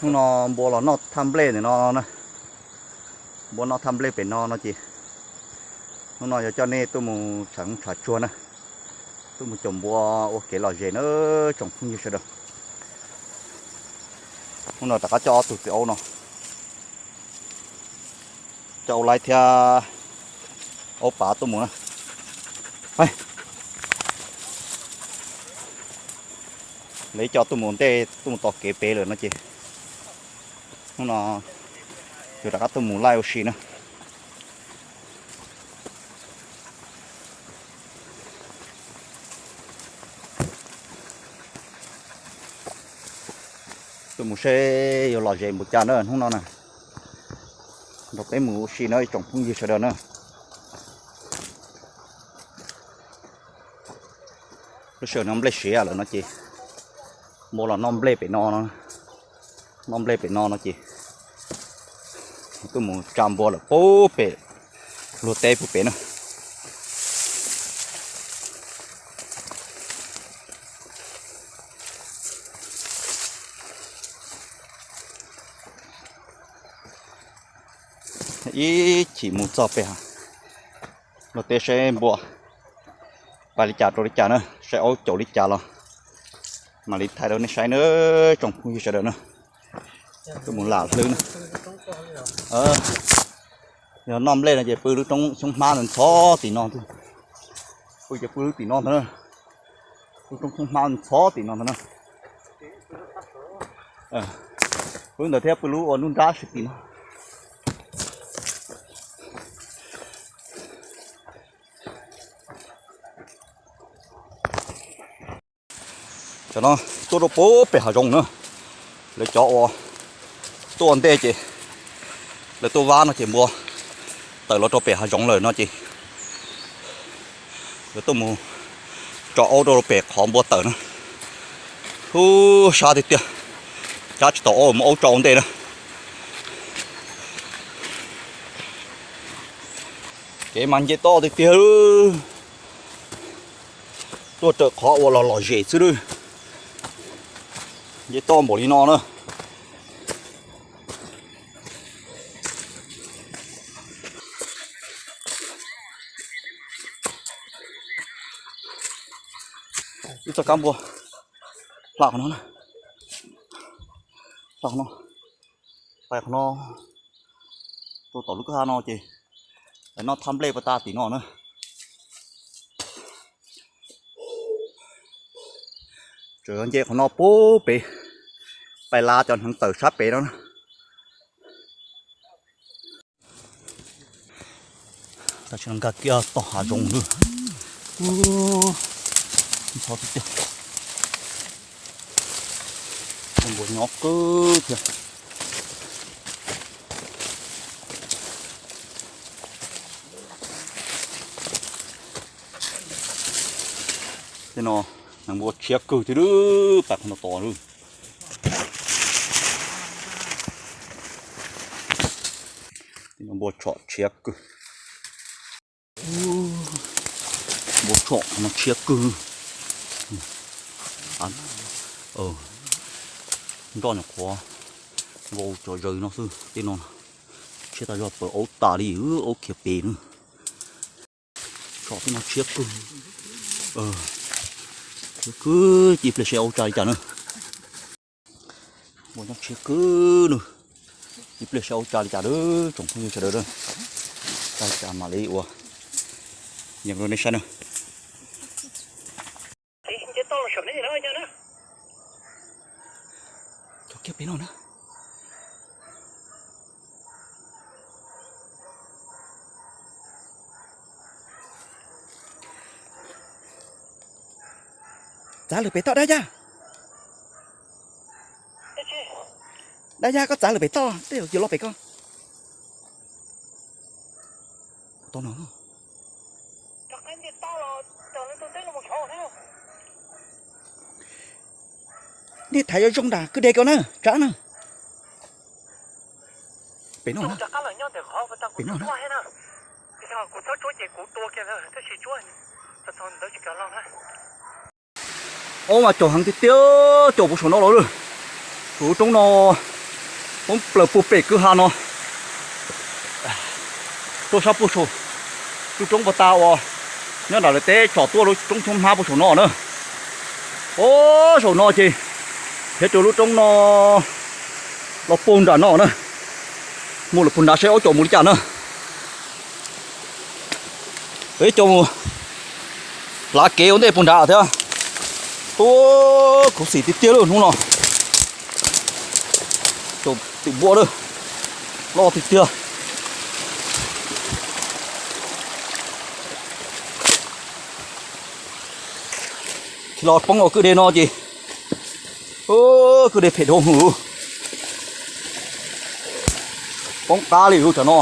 Hnub no npua los noj thaj nplej ntawm no na. Npua noj thaj nplej pem no no ces hnub no yuav coj nej tuaj mus tshav zoov tshav tsuag na, tuaj mus caum npua ua kev lom zem na tsoom phooj ywg sawv daws. Hnub no rov qab coj ob tug txiv aub no, coj aub laib thiab aub pav tuaj mus na. Lawv coj tuaj mus ntej tuaj mus tos kev pem lawm no ces hnub no yuav rov qab tuaj mus laij ua si na. Tuaj mus seb yuav lom zem npaum cas na hnub no na. Nrog peb mus ua si na ib tsoom phooj ywg sawv daws na. Lub sij hawm no nplej siav lawm no ces npua los noj nplej pem no, noj nplej pem no no ces tuaj mus tsa npua lawm pub pem luag teb pub pem na. Ib chim mus txog pem luag teb saib npua pais li cas rau li cas na, saib aub caum li cas los mam li thaij rau nej saib na tsoom phooj ywg sawv daws na. Tuaj mus lam hlwb na. Yog noj nplej no ces pw lub roob xyoob hmab ntxhov tim no, pw ces pw lub tim no ntag na. Lub roob xyoob hmab ntxhov tim no ntag na. Pw ntawd thiab pw lub ua nruab nrab si tim no. Cov no tuaj rau pub pem hav zoov na. Lawv cov uas tuaj ntej ces lawv tuaj vab no ces npua tawm los rau pem hav zoov lawm no ces lawv tuaj mus tso aub rau pem qhov npua tawm na. Ub, sab tiag tiag, cab tsis tau aub, muab aub tso ua ntej na. Kev mas nce toj tiag tiag. Tuaj raws qhov uas los lom zem xwb lawm. Nce toj npaum li no na. Ib txoj kab npua hla qhov no na. Hla qhov no, pais qhov no, rau tom lub kwj ha no ces noj thaj nplej puag ta tim no na. Tseem nce qhov no pub pem, pais la cov hneev tawm sab pem no na. Tam sim no nkag kiag tom hav zoov lawm. Ntxhov tiag tiag. Npua nyob kawg thiab. Tej no npua tshiab kawg thiab, pais qhov no tos lawm. Npua tshom tshiab kawg. Npua tshom no tshiab kawg. Nroj nyuam qhuav vau tso zaws no xwb, tej no tshiab tas zog, pawv aub tas li, aub khiav pem na. Tshom tej no tshiab kawg. Tshiab kawg, ib pliag seb aub tsa li cas na. Npua nyob tshiab kawg na. Ib pliag seb aub tsa li cas lawm tsoom phooj ywg sawv daws na. Tsa li cas mam li ua yees rau nej saib na. Cov kiag pem no na. Txav lawm pem toj dab ya. Dab ya koj txav lawm pem toj, tej zaum yuav los pem koj. Tau no. Nej thaiv zoo zoo nram kwj deg ko na, tsab na. Pem no na. Pem no na. Aub mas caum heev tiag tiag, caum puv saum no los lawm. Tus roob no Poob plaws puag pem kwj ha no, tuaj sab puag saum lub roob puag ta uas nyob nram lawv teb tsom tuaj lub roob Xyoob Hmab puag saum no na. Ov, saum no ces khiav rau lub roob no los puag nram no na. Mus lawm puag nrad seb ua caum mus li cas na. Peb caum mus hlav kev ua ntej puag nrad thiab. Ov, khuv xim tiag tiag lawm hnub no. Caum twm npua lawm, loj tiag tiag. Los poob los kwj deg no ces, kwj deg phem dhau hwv. Poob qab li lub tsam no,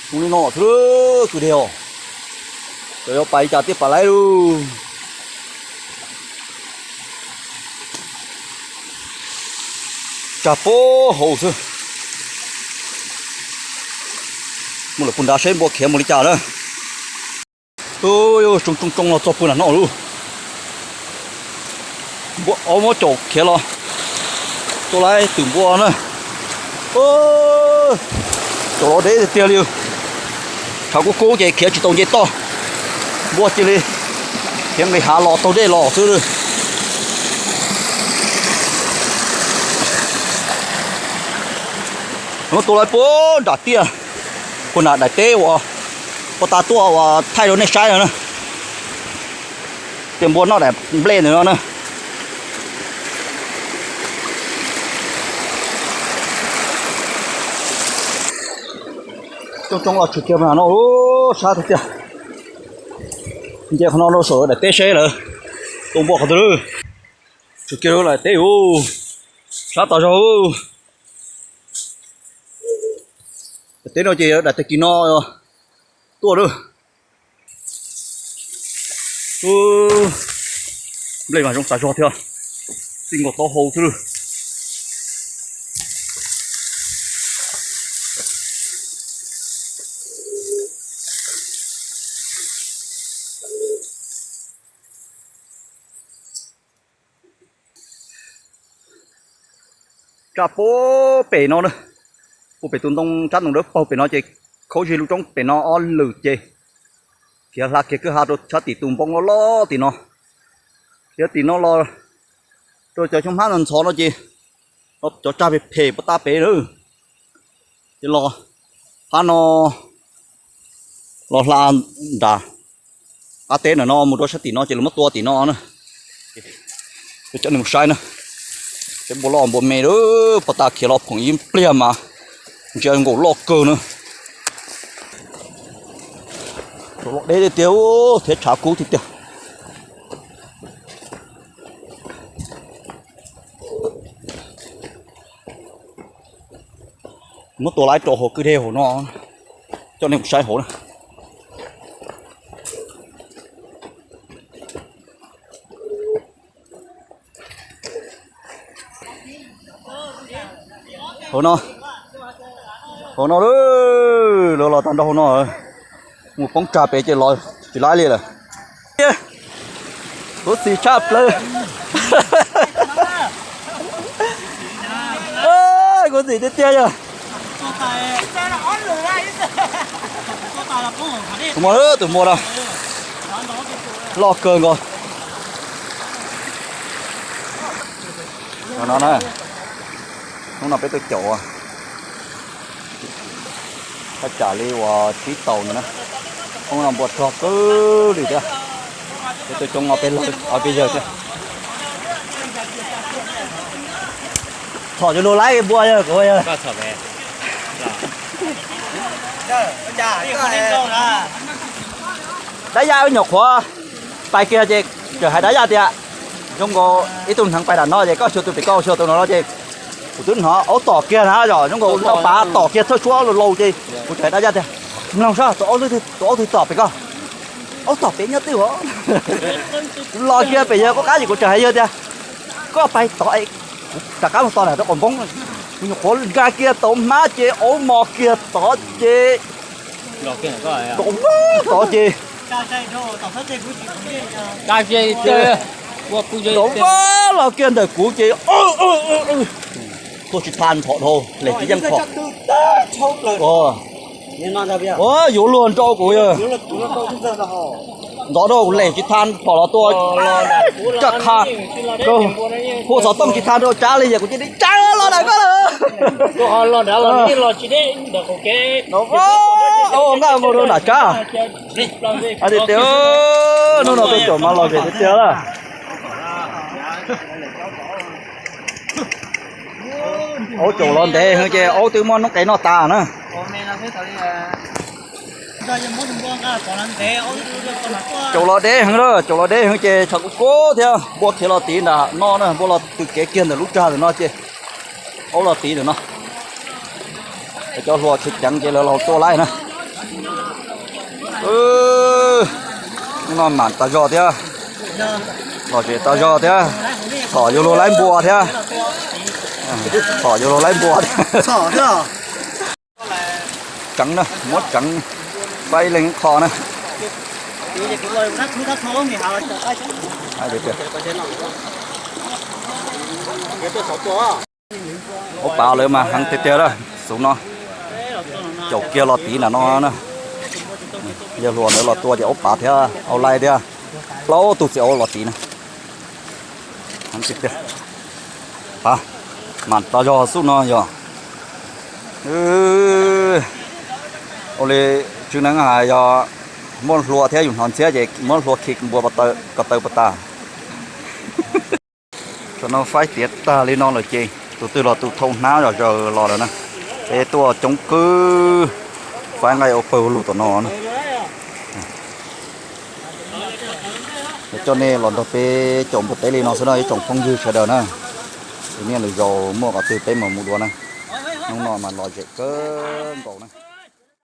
zoo li no xwb kwj deg os. Cov yuav pais cas tiaj pais laib lug. Tsag puag hauv xwb. Mus lawm puag nrad seb npua khiav mus li cas na. Tsoo tsoo tsoo los txog puag nram no lawm. Npua ob muab caum khiav los tua laib twm npua na. Caum los deb tiag tiag li. Tshav kub kub ces khiav tsis tau nce toj. Npua cia li khiav nqis hav los taug dej los xwb. Muab tua laib puag nram tiaj, puag nram daim teb uas puag ta tuaj uas thaij rau nej saib no na. Tej npua noj daim nplej ntawm no na. Tsoo tsoo los tshwm kiag no, sab tiag tiag. Nce qhov no rau saum daim teb seb lawv tua npua qhov twg. Tshwm kiag lawm teb ub, sab tas zog. Daim teb no ces daim tag kis no tuaj lawm. Nplej mas zoo tas zog thiab, txij nkaus taub hau xwb lawm. Tsaj puag pem no na, puag pem tus ntoo, tsab ntoo dawb paug pem no ces khaub zig lub roob pem no ob lwm ces khiav hla kiag kwj ha rau sab tim tus npoo loj loj tim no. Khiav tim no los rau cov xyoob hmab ntxhov ntxhov no ces cov tsag phem phem puag ta pem na. Ces los phab no, los hla nram qab teb ntawm no mus rau sab tim no ces lawv muab tua tim no na. Coj nej mus saib na, saib npua loj npua me lawm, puag ta khiav los phoom ib pliag mas ntsia nkaus loj kawg na. Loj deb tiag tiag thiab tshav kub tiag tiag. Muab tua laib rau hauv kwj deg hauv no, coj nej mus saib hauv na. Hauv no, hauv no, lawv los tag nrho hauv no, mus poob tsag pem ces los tsis laib li lawm. Khuv xim tshaj plaws. Khuv xim tiag tiag yog. Tus muaj, tus muaj no loj kawg nkaus. No na, hnub no peb tuaj caum thaj tsam li uas tsib taus ntawd na. Hnub no npua rog kawg li thiab. Peb tuaj coob no peb lawg ob peb yawg thiab. Txhom cov lus laib npua yawg kuv yawg. Dab yaj wb nyuam qhuav pais kiag ces tseem hais dab yaj tias, zoo nkaus ib tug neeg pais nram no ces koj xyuas tus pem ko, xyuas tus no no ces kuv twb hnov aub tom kiag na, yog zoo nkaus ntau pav tom kiag thawj suab laus laus ces kuv tseem hais dab yaj tias, mloog saib tus aub twg tom pem ko. Aub tom pem nyob twg os. Kuv los kiag pem yawg qab qab ces kuv tseem hais yawg tias, koj pais tod, kuv rov qab mus tos nram rau qaum npoob. Kuv nyuam qhuav nkag kiag tau hmab ces aub mos kiag tod ces nkaum tod ces nkaum vab los kiag ntawm kuv ces Tuaj tsis tha phom dhau, lem tsis yeej phom. Ua yuav luag nrau kuv yog. Ntxov dhau kuv lem tsis tha phom los tua. Caj qha, huaj xov tooj tsis tha nrau tsav li yog kuv cia li tsav los nram koj lawm. Nqa mus rau nram tsav. Tiag tiag, hnub no tuaj caum mas lom zem tiag tiag lawm. Aub caum los ntev heev ces aub twb muaj noob qes noj tas na. Caum los deb heev lawm, caum los deb heev ces tshav kub kub thiab. Npua khiav los tid nram no na, npua los tws kev kiag ntawm lub tsag ntawm no ces aub los tid ntawm no. Cov hluas tsis ceev ces lawv los tua laij na. Hnub no mam tas zog thiab, lom zem tas zog thiab. Txhom yuav luag laib npua thiab, txhom yuav luag laib npua thiab. Tseev na, muab tseev, faib leeg qho na. Aub pav lawv mas heev tiag tiag lawm, xub no caum kiag los tid nram no na. Yawg hluas ntawd los tua ces aub pav thiab aub laib thiab, plaub tug txiv aub los tid na. Heev tiag tiag. Mam tas zog xub no yog. Ua li Tswv Neeb hais yog muaj hlua thiab yus hnov ntxhiab ces muab hlua khi npua ko taw puas tas. Tam no faib tiav tag li no lawm ces tus twg los tus thau hnab zom zaws los lawm na. Peb tuaj coob kawg, faib nqaij ua pawg lug tom no na. Coj nej los nrog peb caum npua teb li no xwb no ib tsoom phooj ywg sawv daws na. Niaj lwm zaus muaj qhov twg peb mam mus dua na. Hnub no mas lom zem kawg nkaus na.